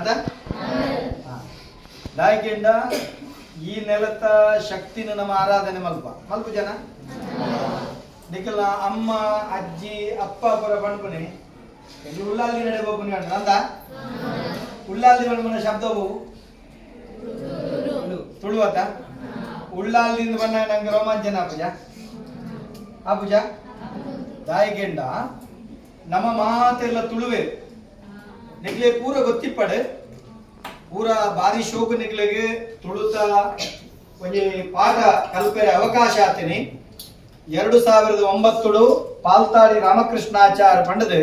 ಅದ ದಾಯಕೆಂಡ ಈ ನೆಲತ ಶಕ್ತಿನ ನಮ್ಮ ಆರಾಧನೆ ಮಲ್ಪ ಮಲ್ಪ ಜನ ನಿಕಲ್ನ ಅಮ್ಮ ಅಜ್ಜಿ ಅಪ್ಪ ಪುರ ಪಣ್ಪುನಿ ಎಲ್ಲಿ ಉಳ್ಳಾಲ್ದಿ ನಡೆ ಬೋಪುನಿ ಅಂದ ಉಳ್ಳಾಲ್ದಿ ಪಣ್ಪುನ ಶಬ್ದ ಹೋವು ತುಳುವತ ಉಳ್ಳಾಲ್ದಿಂದ ಬಣ್ಣ ನಂಗೆ ರೋಮಾಂಚನ ಆಪುಜ ಆಪುಜ. ದಾಯಕೆಂಡ ನಮ್ಮ ಮಾತೆಲ್ಲ ತುಳುವೆ. ನಿಕ್ಲೆ ಪೂರ ಗೊತ್ತಿಪ್ಪಡೆ, ಪೂರ ಬಾರಿ ಶೋಕು. ನಿಕ್ಲೆಗೆ ತುಳುತ ಒಂಜಿ ಪಾಠ ಕಲ್ಪೆರೆ ಅವಕಾಶ ಆತೀನಿ. 2009ಡು ಪಾಲ್ತಾಡಿ ರಾಮಕೃಷ್ಣಾಚಾರ್ಯ ಪಂಡದು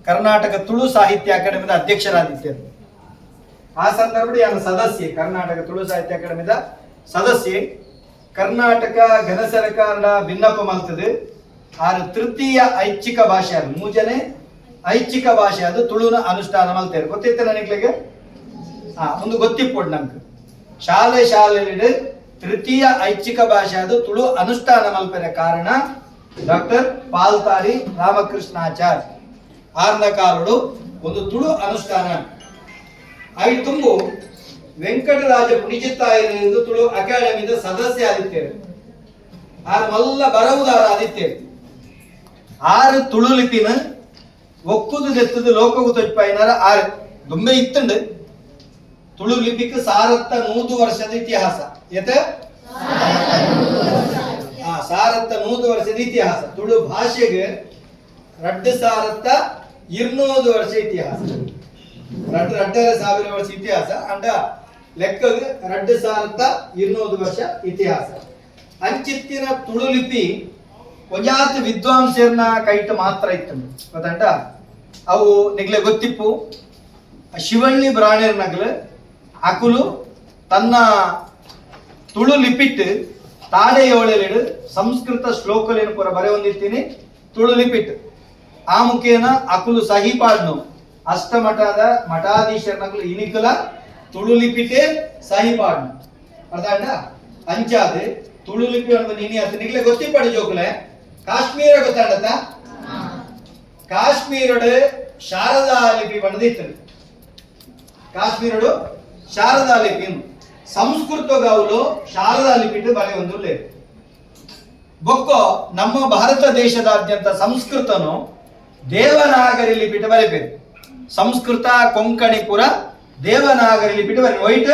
ಕರ್ನಾಟಕ ತುಳು ಸಾಹಿತ್ಯ ಅಕಾಡೆಮಿದ ಅಧ್ಯಕ್ಷರಾದಿದ್ದರು. ಆ ಸಂದರ್ಭದಲ್ಲಿ ನಾನು ಸದಸ್ಯೆ, ಕರ್ನಾಟಕ ತುಳು ಸಾಹಿತ್ಯ ಅಕಾಡೆಮಿದ ಸದಸ್ಯೆ. ಕರ್ನಾಟಕ ಘನ ಸರ್ಕಾರ ಭಿನ್ನಪ ಮಲ್ತದೆ ಆರು ತೃತೀಯ ಐಚ್ಛಿಕ ಭಾಷೆ, ಅದು ಮೂಜನೆ ಐಚ್ಛಿಕ ಭಾಷೆ, ಅದು ತುಳುನ ಅನುಷ್ಠಾನ ಮಲ್ತೇವೆ. ಗೊತ್ತಿತ್ತ ನನಗೆ? ಹಾ, ಒಂದು ಗೊತ್ತಿಪ್ಪೊಡು ನಂಗೆ. ಶಾಲೆ ಶಾಲೆಯಲ್ಲಿ ತೃತೀಯ ಐಚ್ಛಿಕ ಭಾಷೆ ಅದು ತುಳು ಅನುಷ್ಠಾನ ಮಲ್ಪೆರೆ ಕಾರಣ ಡಾಕ್ಟರ್ ಪಾಲ್ತಾಡಿ ರಾಮಕೃಷ್ಣಾಚಾರ್ಯ. ಆರ್ನ ಕಾಲುಡು ಒಂದು ತುಳು ಅನುಷ್ಠಾನ I ತುಂಬು ವೆಂಕಟರಾಜ ಪುಣಿಚಿತ್ತಾಯರೆಂದು ತುಳು ಅಕಾಡೆಮಿದ ಸದಸ್ಯ ಆದಿತ್ತೇವೆ. ಆರು ಮಲ್ಲ ಬರವುದಾರ ಆದಿತ್ತೇವೆ. ಆರು ತುಳು ಲಿಪಿನ ಒಕ್ಕುದು ದೆತ್ತದು ಲೋಕಗು ತೊಜ್ಪಾಯಿನಾರ ಆರು. ದುಂಬೆ ಇತ್ತಂಡು. ತುಳು ಲಿಪಿಕ್ 101 ವರ್ಷದ ಇತಿಹಾಸ ಏತ. ಆ 101 ವರ್ಷದ ಇತಿಹಾಸ. ತುಳು ಭಾಷೆಗೆ 2 ಸಾವಿರತ್ತ 200 ವರ್ಷ ಇತಿಹಾಸ. ರಡ್ಡು 2.5 ಸಾವಿರ ವರ್ಷ ಇತಿಹಾಸ ಅಂಡ ಲೆಕ್ಕಗ್ 2 ಸಾವಿರದ 200 ವರ್ಷ ಇತಿಹಾಸ. ಅಂಚಿತ್ತಿನ ತುಳು ಲಿಪಿ ಒಂಜಾತ್ ವಿದ್ವಾಂಸರ್ನ ಕೈಟ್ ಮಾತ್ರ ಇತ್ತು, ಗೊತ್ತಂಟ? ಅವು ನಿಗ್ಲೆ ಗೊತ್ತಿಪ್ಪು, ಶಿವಳ್ಳಿ ಬ್ರಾಣೆರ್ ನಗಲು ಅಕುಲು ತನ್ನ ತುಳು ಲಿಪಿಟ್ ತಾಡೆ ಏಳೇಳು ಸಂಸ್ಕೃತ ಶ್ಲೋಕಲೇನು ಪೂರ ಬರೆ ಹೊಂದಿರ್ತೀನಿ ತುಳು ಲಿಪಿಟ್. ಆ ಮುಖೇನ ಅಕುಲು ಸಹಿ ಪಾಡ್ನು. ಅಷ್ಟಮಠದ ಮಠಾಧೀಶರ ನಕಲು ಇನಿಕುಲ ತುಳು ಲಿಪಿಟೆ ಸಹಿ ಪಾಡ್ನು, ಅರ್ಥ ಆಂಡ? ಅಂಚಾದ್ ತುಳು ಲಿಪಿ ಅನ್ಬ ನೀನಿ ಅತ್ತ ನಿಗ್ಲೆ ಗೊತ್ತಿಪ್ಪಡಿ ಜೋಕುಲೆ. ಕಾಶ್ಮೀರ ಗೊತ್ತಾಂಡತ್ತ? ಕಾಶ್ಮೀರಡು ಶಾರದಾ ಲಿಪಿ ಬಂದಿತ್ತು. ಕಾಶ್ಮೀರಡು ಶಾರದಾ ಲಿಪಿ. ಸಂಸ್ಕೃತ ಗೌಲು ಶಾರದಾ ಲಿಪಿಟ್ ಬರೆ ಒಂದು ಬೊಕ್ಕೋ. ನಮ್ಮ ಭಾರತ ದೇಶದಾದ್ಯಂತ ಸಂಸ್ಕೃತನು ದೇವನಾಗರಿ ಲಿಪಿಟ್ ಬರೆಪೇರು. ಸಂಸ್ಕೃತ, ಕೊಂಕಣಿ ಪುರ ದೇವನಾಗರಿ ಲಿಪಿಟ್ ಬರೆ ವೈಟ್.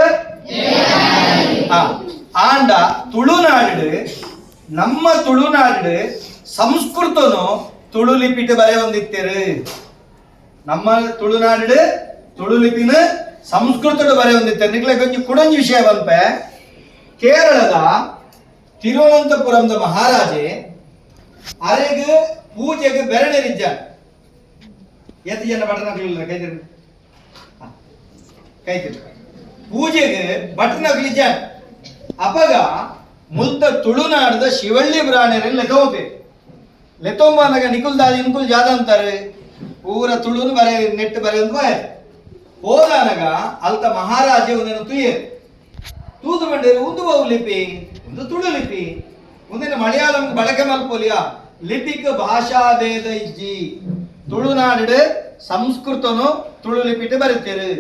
ಆಂಡ ತುಳುನಾಡು, ನಮ್ಮ ತುಳುನಾಡು ಸಂಸ್ಕೃತನು ತುಳು ಲಿಪಿಟ್ ಬರೆ ಹೊಂದಿತ್ತೇರು. ನಮ್ಮ ತುಳುನಾಡು ತುಳು ಲಿಪಿನ ಸಂಸ್ಕೃತಡು ಬರೆ ಹೊಂದಿತ್ತೇರು. ನಿಗ್ಲೆ ಕೊಂಚ ಕುಡೊಂಜಿ ವಿಷಯ ಬಂಪೆ. ಕೇರಳದ ತಿರುವನಂತಪುರಂದ ಮಹಾರಾಜೆ ಅರೆಗ್ ಪೂಜೆಗೆ ಬೆರಣೆರಿಜ್ಜ. ಏತ್ ಜನ ಬಟನಕ್ಲಿಲ್ಲ? ಕೈತಿರಿ, ಕೈತಿರಿ. ಪೂಜೆಗೆ ಬಟನಕ್ಲಿಜ್ಜ. ಅಪಗ ಮುಲ್ತ ತುಳುನಾಡದ ಶಿವಳ್ಳಿ ಬ್ರಾಣೆರೆನ್ ಲೆತೋಪೆ. ಲೆತೋಂಬಾನಗ ನಿಕುಲ್ ದಾದಿ ನಿಕುಲ್ ಜಾದ ಅಂತಾರೆ, ಪೂರ ತುಳುನು ಬರೆ ನೆಟ್ ಬರೆ ಅಂತ ಬಾಯ್ ಹೋದಾನಗ ಅಲ್ತ ಮಹಾರಾಜ ಒಂದೇನು ತುಯ್ಯೆ ತೂದು ಬಂಡೇರು, ಉಂದು ಬಹು ಲಿಪಿ, ಒಂದು ತುಳು ಲಿಪಿ, ಒಂದೇನು ಮಲಯಾಳಂ ಬಳಕೆ ಮಲ್ಪೊಲಿಯ? ಲಿಪಿಕ್ ಭಾಷಾ ಭೇದ ಇಜ್ಜಿ. ತುಳುನಾಡು ಸಂಸ್ಕೃತನು ತುಳು ಲಿಪಿಟ್ ಬರೀತೇರು,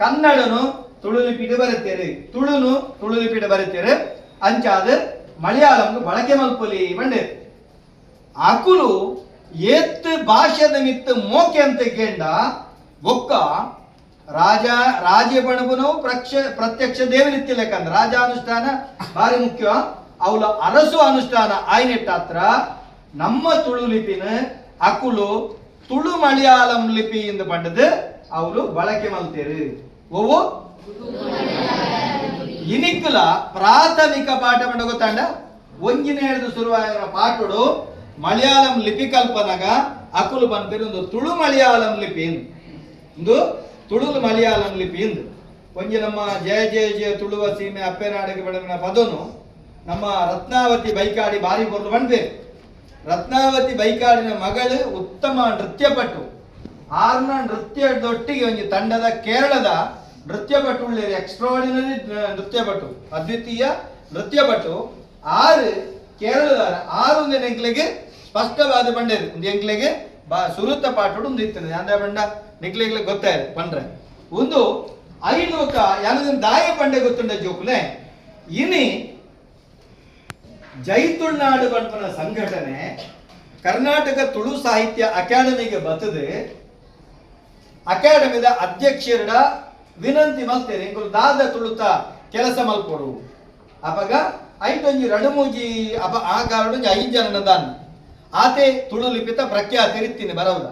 ಕನ್ನಡನು ತುಳು ಲಿಪಿಟ್ ಬರೀತೇರು, ತುಳುನು ತುಳು ಲಿಪಿಟ್ ಬರೀತೇರು. ಅಂಚಾದ ಮಲಯಾಳಂ ಬಳಕೆ ಮಲ್ಪೊಲಿ ಬಂಡೆ. ಅಕುಲು ಏತ್ ಭಾಷೆದ ಮಿತ್ತು ಮೋಕೆ ಅಂತ ಕೇಂಡ. ಬೊಕ್ಕ ರಾಜ ರಾಜ ಪಣಪುನವು ಪ್ರತ್ಯಕ್ಷ ದೇವರಿತ್ತಿ ಲೆಕ್ಕಂದ ರಾಜಾನುಷ್ಠಾನ ಭಾರಿ ಮುಖ್ಯ. ಅವಳ ಅರಸು ಅನುಷ್ಠಾನ ಆಯ್ನೆಟ್ಟಾತ್ರ ನಮ್ಮ ತುಳು ಲಿಪಿನ ಅಕುಲು ತುಳು ಮಲಯಾಳಂ ಲಿಪಿ ಎಂದು ಪಂಡದು ಅವಳು ಬಳಕೆ ಮಲ್ತೇರು. ಓವು ಇನಿಕ್ಕುಲ ಪ್ರಾಥಮಿಕ ಪಾಠ ಪಂಡ ಗೊತ್ತಾಂಡ? ಒಂಜಿನ ಹಿಡಿದು ಶುರುವಾಯಿನ ಪಾಠಡು ಮಲಯಾಳಂ ಲಿಪಿ ಕಲ್ಪನಗ ಅಕುಲು ಪನ್ಪೇರು, ಒಂದು ತುಳು ಮಲಯಾಳಂ ಲಿಪಿ ಇಂದು, ಒಂದು ತುಳು ಮಲಯಾಳಂ ಲಿಪಿ ಇಂದು. ಒಂಜಿ ನಮ್ಮ ಜಯ ಜಯ ಜಯ ತುಳುವ ಸೀಮೆ ಅಪ್ಪೆನಾಡಿಗೆ ಬಡವಿನ ಪದನು ನಮ್ಮ ರತ್ನಾವತಿ ಬೈಕಾಡಿ ಬಾರಿ ಬೊರ್ಲು ಪನ್ಪೇರು. ರತ್ನಾವತಿ ಬೈಕಾಡಿನ ಮಗಳು ಉತ್ತಮ ನೃತ್ಯಪಟು. ಆರ್ನ ನೃತ್ಯದೊಟ್ಟಿಗೆ ಒಂಜಿ ತಂಡದ ಕೇರಳದ ನೃತ್ಯಪಟು ಉಳ್ಳೇರು. ಎಕ್ಸ್ಟ್ರಾಡಿನರಿ ನೃತ್ಯಪಟು, ಅದ್ವಿತೀಯ ನೃತ್ಯಪಟು. ಆರು ಕೇರಳದ ಆರು ಒಂದು ಎಂಕ್ಲೆಗೆ ಸ್ಪಷ್ಟವಾದ ಬಂಡೇರು. ಒಂದು ಎಂಕ್ಲೆಗೆ ಬಾ ಸುರುತ ಪಾಠಡು ಒಂದು ಇತ್ತು. ಅಂದ ಬಂಡ ನಿಕ್ಲೆಗ್ಲೆ ಗೊತ್ತಾಯ್ತು ಪಂಡ್ರೆ ಒಂದು ಐದು ಒಕ್ಕ ಯಾನದನ್ ದಾಯ ಪಂಡೆ ಗೊತ್ತುಂಡ ಜೋಕುಲೆ. ಇನಿ ಜೈ ತುಳುನಾಡು ಪನ್ಪನ ಸಂಘಟನೆ ಕರ್ನಾಟಕ ತುಳು ಸಾಹಿತ್ಯ ಅಕಾಡೆಮಿಗೆ ಬತ್ತದೆ ಅಕಾಡೆಮಿದ ಅಧ್ಯಕ್ಷರ ವಿನಂತಿ ಮಲ್ತೇನೆ, ಇಂಕುಲು ದಾದ ತುಳುತ ಕೆಲಸ ಮಲ್ಪೊಡು. ಅಪಗ ಐಟೊಂಜಿ ರಡುಮೂಜಿ ಅಪ ಆ ಕಾರಣೊಂಜಿ ಐದು ಜನ ದಾನ್ ಆತೆ ತುಳು ಲಿಪಿತ ಪ್ರಖ್ಯಾತಿ ಇರ್ತೀನಿ ಬರವುದ.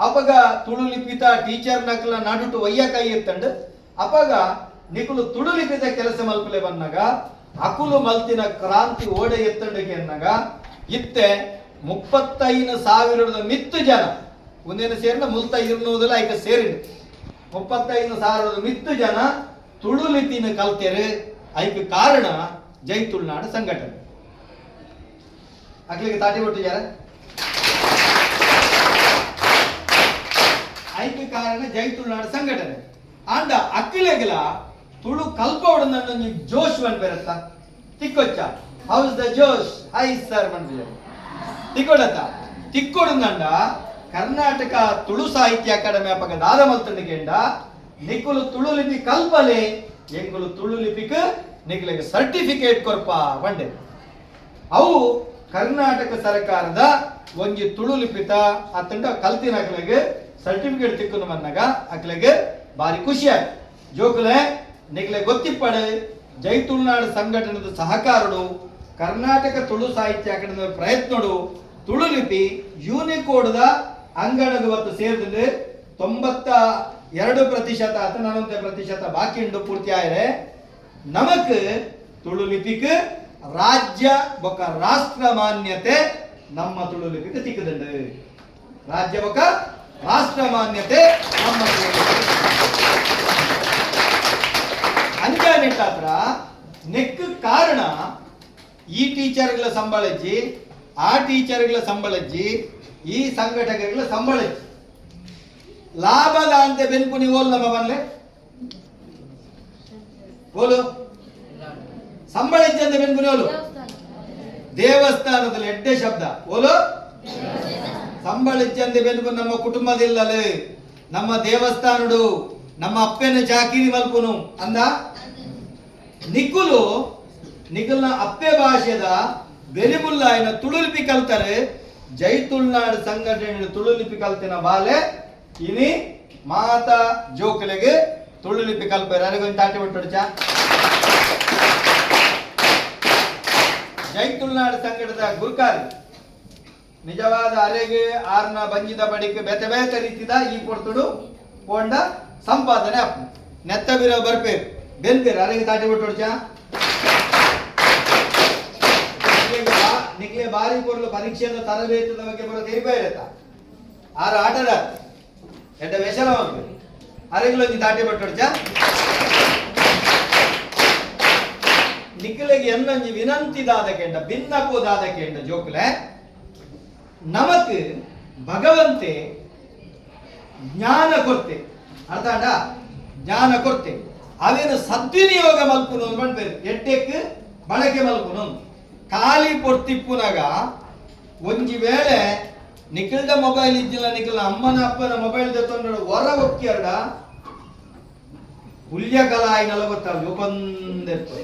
ಅಪಗ ತುಳು ಲಿಪಿತ ಟೀಚರ್ ನಕಲ ನಡುಟು ವಯ್ಯ ಕೈ ಎತ್ತಂಡು. ಅಪಗ ನಿಕುಲು ತುಳು ಲಿಪಿತ ಕೆಲಸ ಮಲ್ಪಲೆ ಬಂದಾಗ ಅಕುಲು ಮಲ್ತಿನ ಕ್ರಾಂತಿ ಓಡೆ ಎತ್ತಂಡಿಗೆ ಎನ್ನಗ ಇತ್ತೆ 35,000ದ ಮಿತ್ತು ಜನ ಒಂದೇನು ಸೇರಿನ ಮುಲ್ತ ಇರ್ನೂದಲ್ಲ ಐಕ ಸೇರಿಂಡು 35,000ದ ಮಿತ್ತು ಜನ ತುಳು ಲಿಪಿನ ಕಲ್ತೇರು. ಐಕ್ ಕಾರಣ ಜೈ ತುಳುನಾಡು ಸಂಘಟನೆ. ಅಕ್ಲಿಗೆ ತಾಟಿ ಕೊಟ್ಟಿದ್ದಾರೆ. ಐಕ್ ಕಾರಣ ಜೈ ತುಳುನಾಡು ಸಂಘಟನೆ. ಆಂಡ ಅಕ್ಕಿಲೆಗ್ಲ ತುಳು ಕಲ್ಪವಡ ಜೋಶ್ ಪನ್ಪೆರತ್ತ ತಿಕ್ಕೊಚ್ಚ ಹೌಸ್ the ಜೋಶ್ ಹೈ ಸರ್ ಪನ್ಪಿದೆ ತಿಕ್ಕೊಡತ್ತ ತಿಕ್ಕೊಡುಂದಂಡ. ಕರ್ನಾಟಕ ತುಳು ಸಾಹಿತ್ಯ ಅಕಾಡೆಮಿ ಅಪಗ ದಾದ ಮಲ್ತಂಡಿಗೆಂಡ ನಿಕುಲು ತುಳು ಲಿಪಿ ಕಲ್ಪಲೆ, ಎಂಕುಲು ತುಳು ಲಿಪಿಕ್ ನಿಕುಲಿಗೆ ಸರ್ಟಿಫಿಕೇಟ್ ಕೊರ್ಪ ಪಂಡೆ. ಅವು ಕರ್ನಾಟಕ ಸರ್ಕಾರದ ಒಂಜಿ ತುಳು ಲಿಪಿತ ಅತ್ತಂಡ ಕಲ್ತಿನ ಅಕ್ಲೆಗ್ ಸರ್ಟಿಫಿಕೇಟ್ ತಿಕ್ಕುನು ಬಂದಾಗ ಅಕ್ಲೆಗ್ ಬಾರಿ ಖುಷಿ ಆಯ್ತು. ಜೋಕುಲೆ, ನಿಕ್ಲೆ ಗೊತ್ತಿಪ್ಪಡು, ಜೈ ತುಳುನಾಡು ಸಂಘಟನೆದ ಸಹಕಾರಡು ಕರ್ನಾಟಕ ತುಳು ಸಾಹಿತ್ಯ ಅಕಾಡೆಮಿದ ಪ್ರಯತ್ನಡು ತುಳು ಲಿಪಿ ಯೂನಿಕೋಡ್ದ ಅಂಗಣದ ಇವತ್ತು ಸೇರಿದ್ರೆ 92% ಅಥವಾ 40% ಬಾಕಿ ಉಂಡು ಪೂರ್ತಿ ಆಯರೆ. ನಮಕ್ ತುಳು ಲಿಪಿಕ್ ರಾಜ್ಯ ಬೊಕ ರಾಷ್ಟ್ರ ಮಾನ್ಯತೆ ನಮ್ಮ ತುಳು ಲಿಪಿಗೆ ತಿಕ್ಕದಂಡು. ರಾಜ್ಯ ಬೊಕ ರಾಷ್ಟ್ರ ಮಾನ್ಯತೆ ನಮ್ಮ ತುಳು ಲಿಪಿಗೆ. ಅಂಜಾನೆಟ್ಟಾತ್ರ ನೆಕ್ ಕಾರಣ ಈ ಟೀಚರ್ಗಳ ಸಂಬಳಜ್ಜಿ, ಆ ಟೀಚರ್ಗಳ ಸಂಬಳಜ್ಜಿ, ಈ ಸಂಘಟಕರುಗಳ ಸಂಬಳಜ್ಜಿ. ಲಾಭದ ಅಂತ ಬೆನ್ಪುನಿ ಓಲ್ ನಮ್ಮ ಬನ್ಲೆ ಓಲು ಸಂಬಳಜ್ಜಿ ಅಂತ ಬೆನ್ಪುನಿ ಓಲು ದೇವಸ್ಥಾನದಲ್ಲಿ ಎಡ್ಡೆ ಶಬ್ದ ಓಲು ಸಂಬಳಜ್ಜಿ ಅಂತ ಬೆನ್ಪು. ನಮ್ಮ ಕುಟುಂಬದಿಲ್ಲಲೆ ನಮ್ಮ ದೇವಸ್ಥಾನಡು ನಮ್ಮ ಅಪ್ಪನ ಚಾಕಿರಿ ಮಲ್ಪುನು ಅಂದ. ನಿಕುಲು ನಿಕುಲ್ನ ಅಪ್ಪೆ ಭಾಷೆದ ಬೆರಿಮುಲ್ಲಾಯಿನ ತುಳುಲಿಪಿ ಕಲ್ತಾರೆ. ಜೈ ತುಳುನಾಡು ಸಂಘಟನೆ ತುಳುಲಿಪಿ ಕಲ್ತಿನ ಬಾಲೆ ಇನಿ ಮಾತಾ ಜೋಕುಲೆಗೆ ತುಳುಲಿಪಿ ಕಲ್ಪೇರು. ಅರೆಗೊಂದು ತಾಟಿ ಬಿಟ್ಟುಡ್ಚ. ಜೈ ತುಳುನಾಡು ಸಂಘಟದ ಗುರುಕಾರಿ ನಿಜವಾದ ಅರೆಗೆ ಆರ್ನ ಬಂಜಿದ ಬಡಿಕೆ ಬೇತೆ ಬೇತೆ ರೀತಿದ ಈ ಕೊಡ್ತುಡು ಪೋಂಡ ಸಂಪಾದನೆ ಅಪ್ಪು ನೆತ್ತ ಬಿರೋ ಬರ್ಪೇರು ಬೆನ್ಪೇರು. ಅರೆಗೆ ತಾಟಿ ಬಿಟ್ಟುಡ್ಚ. ನಿಕ್ಲೆ ಬಾರಿ ಕೊರ್ಲು ಪರೀಕ್ಷೆದ ತರಬೇತದ ಬಗ್ಗೆ ಬರೋ ತೆರಿಪೇರತ್ತ ಆರು ಆಟದ ಎಡ್ಡ ವೆಷಲ ಮಲ್ಪೇರು. ಅರೆಗ್ಲೊಂಜಿ ತಾಟಿ ಬಿಟ್ಟುಡ್ಚ. ನಿಕ್ಲೆಗೆ ಎನ್ನೊಂಜಿ ವಿನಂತಿ ದಾದ ಕೆಂಡ, ಭಿನ್ನಪು ದಾದ ಕೆಂಡ ಜೋಕುಲೆ, ನಮಕ್ ಭಗವಂತೆ ಜ್ಞಾನ ಕೊರ್ತೆ ಅರ್ಥ ಆಂಡ? ಜ್ಞಾನ ಕೊರ್ತೆ, ಅವೇನು ಸದ್ವಿನಿಯೋಗ ಮಲ್ಪುನು ಪನ್ಪೇರು, ಎಡ್ಡೆಕ್ ಬಳಕೆ ಮಲ್ಪುನು. ಖಾಲಿ ಪೊರ್ತಿಪ್ಪುನಗ ಒಂಜಿ ವೇಳೆ ನಿಖಿಲ್ದ ಮೊಬೈಲ್ ಇಜ್ಜಿಲ್ಲ, ನಿಖಿಲ್ನ ಅಮ್ಮನ ಅಪ್ಪನ ಮೊಬೈಲ್ ದೆತ್ತೊಂಡ ಹೊರ ಒಕ್ಕಿಯರ್ಡ ಪುಲ್ಯ ಕಲಾಯಿ ನಲವತ್ತ ಜೋಕೊಂದೆತ್ತು.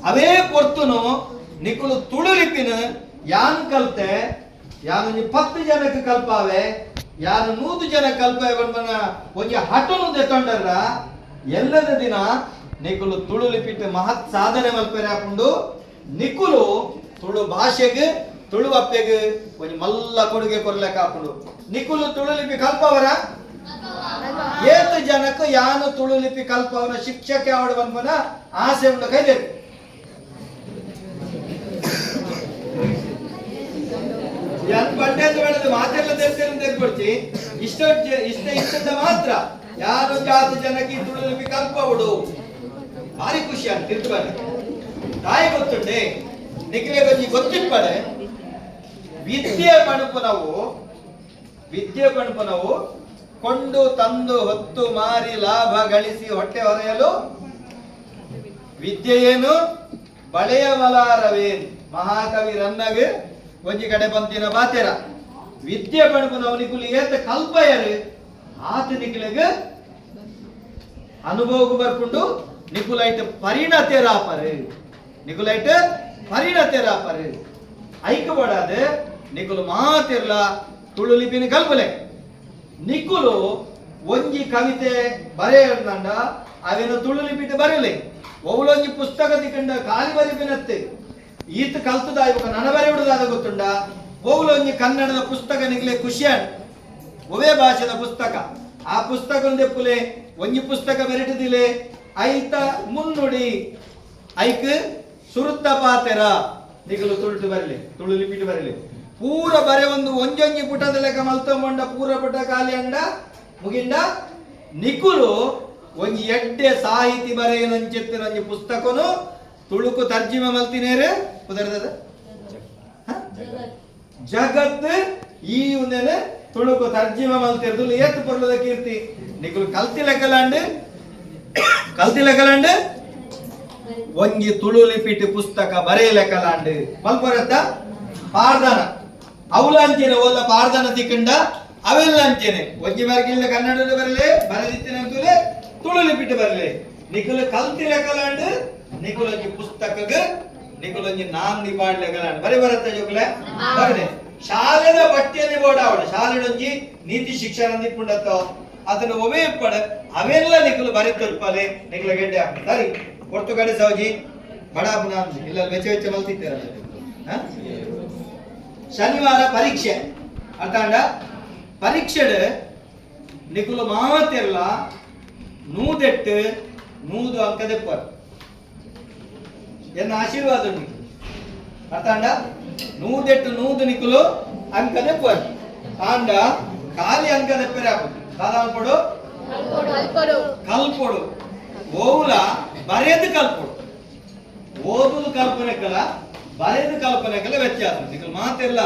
ಅವೇ ಪೊರ್ತುನು ನಿಕುಲು ತುಳು ಲಿಪಿನ ಯಾನ್ ಕಲ್ತೆ, ಯಾನ್ ಒಂಜಿ 10 ಜನಕ್ಕೆ ಕಲ್ಪಾವೆ, ಯಾನು 100 ಜನ ಕಲ್ಪಾವೆ ಪನ್ಪನ ಒಂಜಿ ಹಟನು ದೆತ್ತೊಂಡರ ಎಲ್ಲದ ದಿನ ನಿಕುಲು ತುಳು ಲಿಪಿಟ್ ಮಹತ್ ಸಾಧನೆ ಮಲ್ಪೆರೆ ಹಾಕೊಂಡು ನಿಕುಲು ತುಳು ಭಾಷೆಗೆ ತುಳು ಅಪ್ಪೆಗೆ ಒಂಜಿ ಮಲ್ಲ ಕೊಡುಗೆ ಕೊರ್ಲೆಕ್ಕ ಹಾಕೊಂಡು. ನಿಕುಲು ತುಳು ಲಿಪಿ ಕಲ್ಪವರ ಏತು ಜನಕ್ಕೆ ಯಾನು ತುಳು ಲಿಪಿ ಕಲ್ಪವನ ಶಿಕ್ಷಕ ಅವಡು ಪನ್ಪನ ಆಸೆ ಉಂಡು ಕೈದೇಕು. ಯಾನ್ ಪಂಡ್ಯದ ಬೇಡದ ಮಾತೆಲ್ಲ ದೇವತೆಯನ್ನು ತೆರ್ಕೊಡ್ತಿ ಇಷ್ಟ ಇಷ್ಟ ಇಷ್ಟದ ಮಾತ್ರ ಯಾರು ಜಾತಿ ಜನಕ್ಕೆ ಈ ತುಳು ಲಿಪಿ ಕಲ್ಪವಡು ಭಾರಿ ಖುಷಿ ಅಂತ ತಿರ್ತು ಬನ್ನಿ. ತಾಯಿ ಗೊತ್ತುಂಡೆ ನಿಖಿಲೆ ಗೊತ್ತಿ ಗೊತ್ತಿಪ್ಪಡೆ. ವಿದ್ಯೆ ಪಣಪು ನಾವು, ವಿದ್ಯೆ ಪಣಪು ನಾವು ಕೊಂಡು ತಂದು ಹೊತ್ತು ಮಾರಿ ಲಾಭ ಗಳಿಸಿ ಹೊಟ್ಟೆ ಹೊರೆಯಲು ವಿದ್ಯೆಯೇನು ಬಳೆಯ ಮಲಾರವೇನ್. ಮಹಾಕವಿ ರನ್ನಗ್ ಒಂಜಿ ಕಡೆ ಬಂತಿನ ಬಾತೆರ ವಿದ್ಯೆ ಪಣಪು ನಾವು ನಿಕುಲು ಏತ ಕಲ್ಪಯರು ಆತ ನಿಕುಲೆಗ್ ಅನುಭವಕ್ಕೆ ಬರ್ಕೊಂಡು ನಿಕುಲೈಟ್ ಪರಿಣತೆರಾಪರು, ನಿಕುಲೈಟ್ ಪರಿಣತೆರಾಪರು. ಐಕ ಬಡಾದ ನಿಕುಲು ಮಾತಿರ್ಲ ತುಳು ಲಿಪಿನ ಕಲ್ಪಲೆ. ನಿಕುಲು ಒಂಜಿ ಕವಿತೆ ಬರೆಯಂಡ ಅವೇನು ತುಳು ಲಿಪಿಟ್ ಬರೆಯಲಿ. ಒವ್ಲೊಂಜಿ ಪುಸ್ತಕ ತಿಕ್ಕಂಡ ಖಾಲಿ ಬರಿಪಿನತ್ತೆ. ಈತ ಕಲ್ತದ ಇವಾಗ ನನ ಬರೆಯುವುದಾದ ಗೊತ್ತುಂಡ. ಒವ್ಲೊಂಜಿ ಕನ್ನಡದ ಪುಸ್ತಕ ನಿಗ್ಲೆ ಖುಷಿಯಾನ್, ಒವೇ ಭಾಷೆದ ಪುಸ್ತಕ, ಆ ಪುಸ್ತಕ ದೆಪ್ಪುಲೆ, ಒಂಜಿ ಪುಸ್ತಕ ಬೆರಟಿದಿಲೆ, ಐತ ಮುನ್ನುಡಿ, ಐಕ್ ಸುರುತ್ತ ಪಾತೆರ ನಿಗಲು ತುಳುಟು ಬರಲಿ, ತುಳು ಲಿಪಿಟ್ ಬರಲಿ. ಪೂರ ಬರೆ ಒಂದು ಒಂಜೊಂಜಿ ಪುಟದ ಲೆಕ್ಕ ಮಲ್ತೊಂಬಂಡ ಪೂರ ಪುಟ ಖಾಲಿ ಅಂಡ ಮುಗಿಂಡ. ನಿಕುಲು ಒಂಜಿ ಎಡ್ಡೆ ಸಾಹಿತಿ ಬರೆಯನಂಚಿತ್ತಿನ ಒಂಜಿ ಪುಸ್ತಕನು ತುಳುಕು ತರ್ಜಿಮೆ ಮಲ್ತಿನೇರು ಉದರ್ದದ ಜಗತ್ ಈ ಒಂದೇನೆ ತುಳುಕು ತರ್ಜಿಮೆ ಮಲ್ತಿರ್ದು. ಏತ್ ಪೊರ್ಲದ ಕೀರ್ತಿ. ನಿಕುಲು ಕಲ್ತಿ ಲೆಕ್ಕಲಾಂಡ್, ಕಲ್ತಿ ಲೆಕ್ಕಲಾಂಡ್, ಒಂಜಿ ತುಳು ಲಿಪಿಟ್ ಪುಸ್ತಕ ಬರೆಯಲೆಕ್ಕಲಾಂಡ್ ಮಲ್ಪೊರತ್ತ. ಪಾರ್ದನ ಅವುಲಂಚೆನೆ ಓಲ್ಲ ಪಾರ್ದನ ತಿಕ್ಕಂಡ ಅವೆಲ್ಲ ಅಂಚೆನೆ ಒಂಜಿ ಮರ್ಗಿಲ್ಲ ಕನ್ನಡ ಬರಲೆ, ಬರೆದಿತ್ತಿನ ಅಂತಲೇ ತುಳು ಲಿಪಿಟ್ ಬರಲೆ. ನಿಕುಲು ಕಲ್ತಿ ಲೆಕ್ಕಲಾಂಡ್, ನಿಕುಲೊಂಜಿ ಪುಸ್ತಕಗ್ ನಿಕುಲೊಂಜಿ ನಾಂದಿ ಪಾಡ್ಲೆಕ್ಕಲಾಂಡ್ ಬರೆ ಬರತ್ತ ಜೋಕುಲೆ? ಬರದೆ ಶಾಲೆದ ಪಠ್ಯನೆ ಬೋಡಾವಡ, ಶಾಲೆಡೊಂಜಿ ನೀತಿ ಶಿಕ್ಷಣ ಅಂದಿಪ್ಪುಂಡತ್ತೋ ಅದನ್ನು ಒವೇ ಪಡ, ಅವೆಲ್ಲ ನಿಕುಲು ಬರೆ ತೋರ್ಪಾಲೆ. ನಿಕುಲ ಗೆಡ್ಡೆ ಹಾಕು. ಸರಿ, ಕೊರ್ತು ಕಡೆ ಸೌಜಿ ಬಡಾಪುನ ಇಲ್ಲ ವೆಚ್ಚ ವೆಚ್ಚ ಮಲ್ತಿತ್ತೀರ. ಶನಿವಾರ ಪರೀಕ್ಷೆ ಅರ್ಥಾಂಡ. ಪರೀಕ್ಷೆಡ್ ನಿಕುಲು ಮಾತೆರ್ಲ 100ಕ್ಕೆ 100 ಅಂಕ ದೆಪ್ಪರು, ಎನ್ನ ಆಶೀರ್ವಾದ ಉಂಟು. ಅರ್ಥಾಂಡ? 100ಕ್ಕೆ 100 ನಿಕುಲು ಅಂಕ ದೆಪ್ಪರು. ಆಂಡ ಖಾಲಿ ಅಂಕ ದೆಪ್ಪರೆ ಆಪುಜಿ. ದಾದ ಅನ್ಪೊಡು? ಕಲ್ಪೊಡು. ಓವುಲ ಬರೆದು ಕಲ್ಪೊಡು. ಓದುದು ಕಲ್ಪನೆಕಲ ಬರೆದು ಕಲ್ಪನೆಕಲ ವ್ಯತ್ಯಾಸ. ನಿಕಲ್ ಮಾತೆಲ್ಲ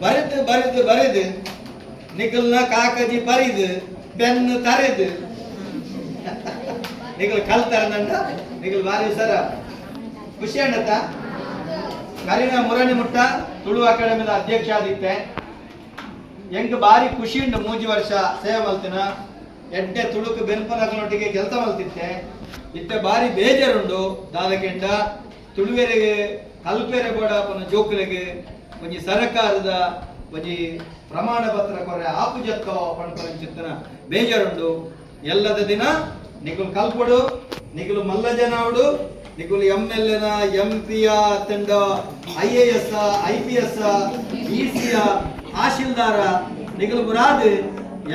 ಬರೆದು ಬರೆದು ಬರೆದು ನಿಕಲ್ನ ಕಾಕಜಿ ಬರಿದು ಪೆನ್ ತರೆದು ನಿಕಲ್ ಕಲ್ತಾರಂಡ ನಿಕಲ್ ಬಾರಿ ಸರ ಖುಷಿ ಅಂಡತ್ತ. ಕರಿನ ಮುರಣಿ ಮುಟ್ಟ ತುಳು ಅಕಾಡೆಮಿದ ಅಧ್ಯಕ್ಷ ಆದಿತ್ತೆ. ಎಂಕ್ ಬಾರಿ ಖುಷಿ ಉಂಡು. 3 ವರ್ಷ ಸೇವೆ ಮಲ್ತಿನ, ಎಡ್ಡೆ ತುಳುಕು ಬೆನ್ಪನಕ್ಲೊಟ್ಟಿಗೆ ಕೆಲಸ ಮಲ್ತಿತ್ತೆ. ಇತ್ತೆ ಬಾರಿ ಬೇಜಾರುಂಡು. ದಾದಕೆಂಡ ತುಳುವೆರೆಗೆ ಕಲ್ಪೆರೆ ಬೋಡಾಪುನ ಜೋಕುಲೆಗೆ ಒಂಜಿ ಸರಕಾರದ ಒಂಜಿ ಪ್ರಮಾಣ ಪತ್ರ ಕೊರೆ ಆಪುಜತ್ತೋ ಪಣ್ಪುನಂಚಿತ್ತಿನ ಬೇಜಾರುಂಡು. ಎಲ್ಲದ ದಿನ ನಿಕುಲು ಕಲ್ಪೊಡು, ನಿಕುಲು ಮಲ್ಲ ಜನ ಅವಡು. ನಿಕುಲು ಎಮ್.ಎಲ್.ಎನ, ಎಂ.ಪಿಯ, ತಂಡ ಐಎಎಸ್, ಐಪಿಎಸ್, ಡಿಸಿಯ, ತಹಶೀಲ್ದಾರ ನಿಕುಲು ಬುರಾದ್.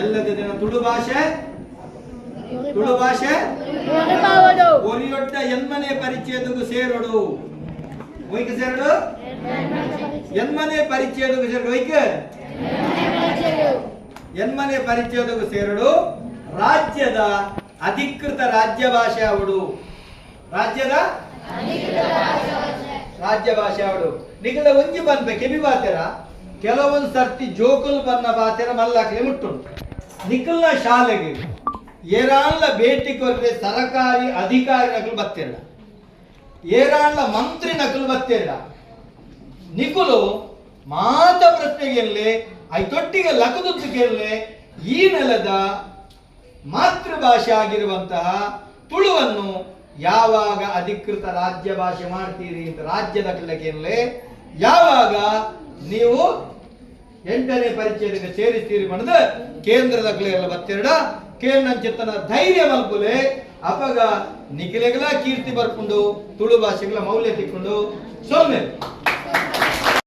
ಎಲ್ಲದ ದಿನ ತುಳು ಭಾಷೆ, ತುಳು ಭಾಷೆ ಒರಿಯೊಟ್ಟ ಎನ್ಮನೆ ಪರಿಚಯದಗೂ ಸೇರೋಡು. ಒಯ್ಕ ಸೇರೋಡು? ಎನ್ಮನೆ ಪರಿಚಯದಗೂ ಸೇರೋಡು. ಒಯ್ಕ ಎನ್ಮನೆ ಪರಿಚಯದಗೂ ಸೇರೋಡು. ರಾಜ್ಯದ ಅಧಿಕೃತ ರಾಜ್ಯ ಭಾಷೆ ಅವಡು. ರಾಜ್ಯದ ರಾಜ್ಯ ಭಾಷೆ ಅವಡು. ನಿಗಲ ಒಂಜಿ ಪನ್ಪೆ ಕೆಬಿ ಬಾತೆರ. ಕೆಲವೊಂದು ಸರ್ತಿ ಜೋಕುಲ್ ಬನ್ನ ಬಾತೆರ ಮಲ್ಲಾಕ್ಲೆ ಮುಟ್ಟುಂಡು. ನಿಕಲ್ನ ಶಾಲೆಗೆ ಏರಾನ್ಲ ಭೇಟಿ ಕೊರ್ರೆ ಸರಕಾರಿ ಅಧಿಕಾರಿ ನಕಲು ಬತ್ತಿರಡ, ಏರಾನ್ಲ ಮಂತ್ರಿ ನಕಲು ಬತ್ತಿರಡ, ನಿಕುಲು ಮಾತ ಪ್ರಶ್ನೆಗೆ I ತೊಟ್ಟಿಗೆ ಲಕದುತ್ತು ಕೇಳಲೆ, ಈ ನೆಲದ ಮಾತೃಭಾಷೆ ಆಗಿರುವಂತಹ ತುಳುವನ್ನು ಯಾವಾಗ ಅಧಿಕೃತ ರಾಜ್ಯ ಭಾಷೆ ಮಾಡ್ತೀರಿ ಅಂತ ರಾಜ್ಯದ ಕೇಳಲೆ, ಯಾವಾಗ ನೀವು ಎಂಟನೇ ಪರಿಚಯಕ್ಕೆ ಸೇರಿಸ್ತೀರಿ ಪಂಡ್ದು ಕೇಂದ್ರದ ಎಲ್ಲ ಬತ್ತೆರಡ ಕೇಂದ್ರ ಧೈರ್ಯ ಮಲ್ಪುಲೆ. ಅಪಗ ನಿಖಿಲೆಗಳ ಕೀರ್ತಿ ಬರ್ಕೊಂಡು ತುಳು ಭಾಷೆಗಳ ಮೌಲ್ಯ ತಿಕ್ಕೊಂಡು. ಸೊನ್ನೆ.